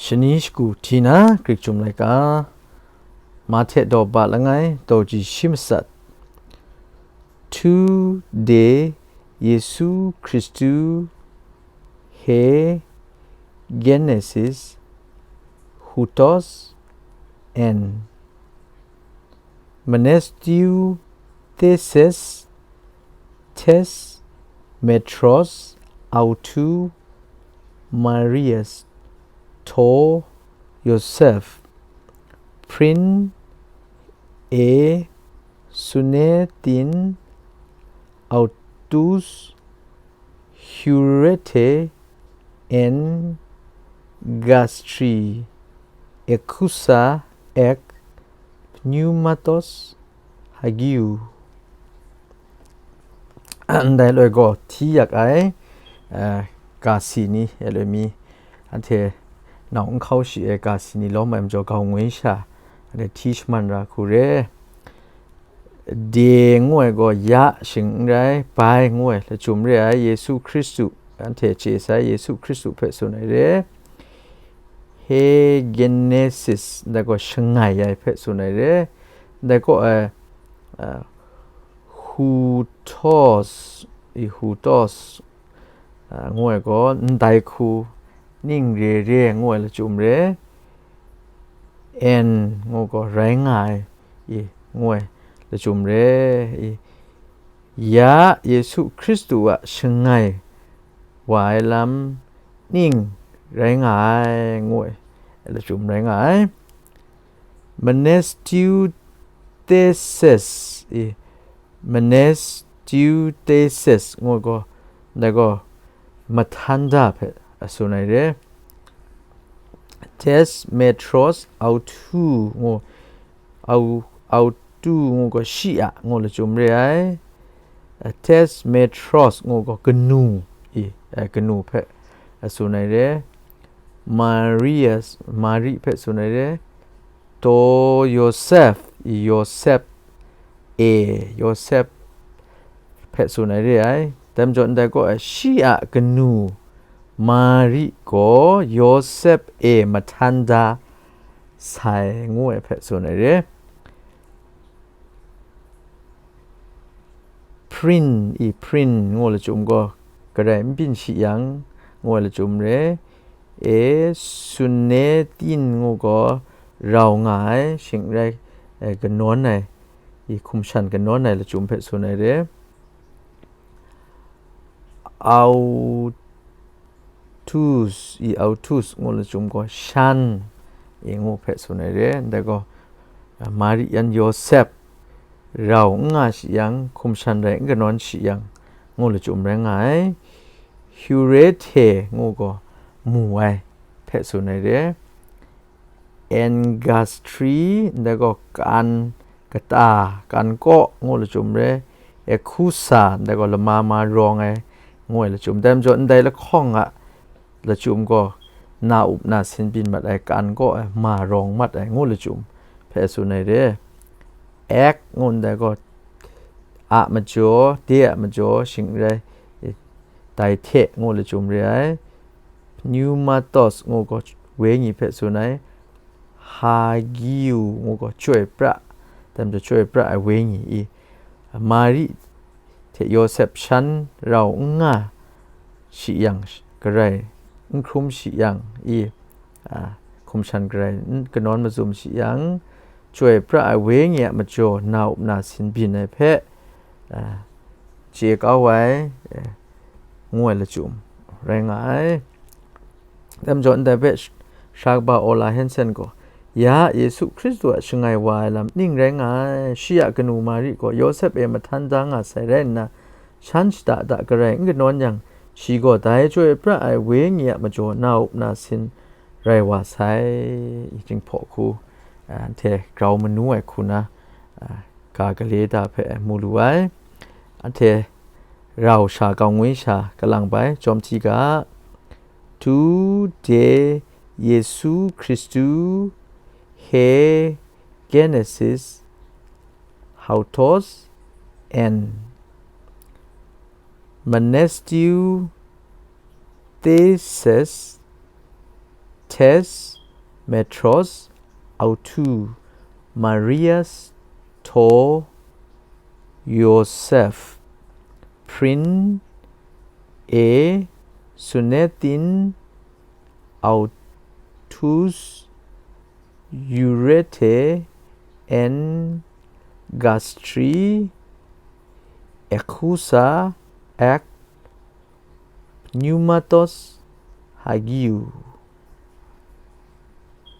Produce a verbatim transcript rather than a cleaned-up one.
Shani shagu hti na Greek Chyum Laika, Mahte daw ba langai, daw ji shi matsat. Tu de Yesu Hkristu he genesis, hutos, en menestiu theses, tes metros, autu, Marius, to Yosef, prin e sunetin, autus, hurete, en gastri, ekusa, ek pneumatos, hagiu. Ndai loi gaw hti yak ai, eh, ga si ni, e loi mi, anhte nau n hkau shi ai ga si ni lawm ai majaw, gau ngwi sha, anhte hti shaman ra hku re. De ngu ai gaw ya shing n rai, bai ngu ai lachyum re ai, Yesu Hkristu, anhte chye sai Yesu Hkristu hpe tsun ai re. He genesis, ndai gaw shangai ai hpe tsun ai re. Ndai gaw, eh, eh, hutos, i hutos, eh, ngu ai gaw ndai hku, ning re re ngu ai lachyum re. En ngu gaw rai nga ai, i ngu ai lachyum re. I ya Yesu Hkristu a shangai wa ai lam ning rai nga ai, ngu ai lachyum rai nga ai. Menestiu theses, i, menestiu theses ngu gaw, ndai gaw, mahtanda hpe a tsun ai re. Tes metros autu ngu, au, autu ngu gaw, shi a ngu lachyum re ai. Tes metros ngu gaw, kanu, i, eh, kanu hpe a tsun ai re. Marius, Mari hpe tsun ai re. To Yosef, i, Yosep, e, Yosep hpe tsun ai re ai. Dai majaw ndai gaw, shi a kanu Mari gaw Yosep e mahtanda sai ngu ai hpe tsun ai re. Prin, i, prin ngu lachyum gaw, garai n byin shi yang, ngu ai lachyum re. E, sunetin ngu gaw, rau nga ai, shing rai, e, kanawn ai, i, hkum shan kanawn ai lachyum hpe tsun ai re. Au tus, i, autus ngu lachyum gaw, shan, i, ngu hpe tsun ai re. Ndai gaw, Mari yan Yosep rau n nga shi yang, hkum shan rai n kanawn shi yang, ngu lachyum rai nga ai. Hurete ngu gaw, mu ai hpe tsun ai re. Engastri, ndai gaw, kan kata, kan kaw ngu lachyum re. Ekhusa, ndai gaw, lama ma rawng ai, ngu ai lachyum. Dai majaw, ndai lahkawng a lachyum gaw, na up na sin byin mat ai, kan kaw ai, ma rawng mat ai, ngu lachyum hpe tsun ai re. Ek ngu ndai gaw, a majaw, de a majaw, shing rai, dai hte ngu lachyum re ai. Pneumatos ngu gaw, wenyi hpe tsun ai. Hagiu ngu gaw, chyoi pra, dai majaw chyoi pra ai wenyi i. Mari hte Yosep shan rau n nga shi yang, garai n hkrum shi yang i, a, hkum shan garai n kanawn mazum shi yang, chyoi pra ai wenyi a majaw na up na sin byin ai hpe, a, chye kau ai, e, ngu ai lachyum rai nga ai. Dai majaw ndai hpe sh-, sha kaba Ola Hansen gaw, ya Yesu Hkristu a shangai wa ai lam ning rai nga ai. Shi a kanu Mari gaw Yawsep e mahtan da nga sai rai nna, shan shada da garai n kanawn yang, shi gaw dai chyoi pra ai Wenyi a majaw na up na sin rai wa sai. Jinghpaw hku, a, anhte grau manu ai hku na, a, ga gale da hpe mu lu ai. Anhte rau sha, gau ngwi sha kalang bai, jawm hti ga. Tu de Yesu Hkristu he Genesis, hautos, en, Manestiu, thesis, tes, Metros, autu Marias, to Yosef, prin e sunetin, autus urete en gastri, ekhusa ek pneumatos hagiu.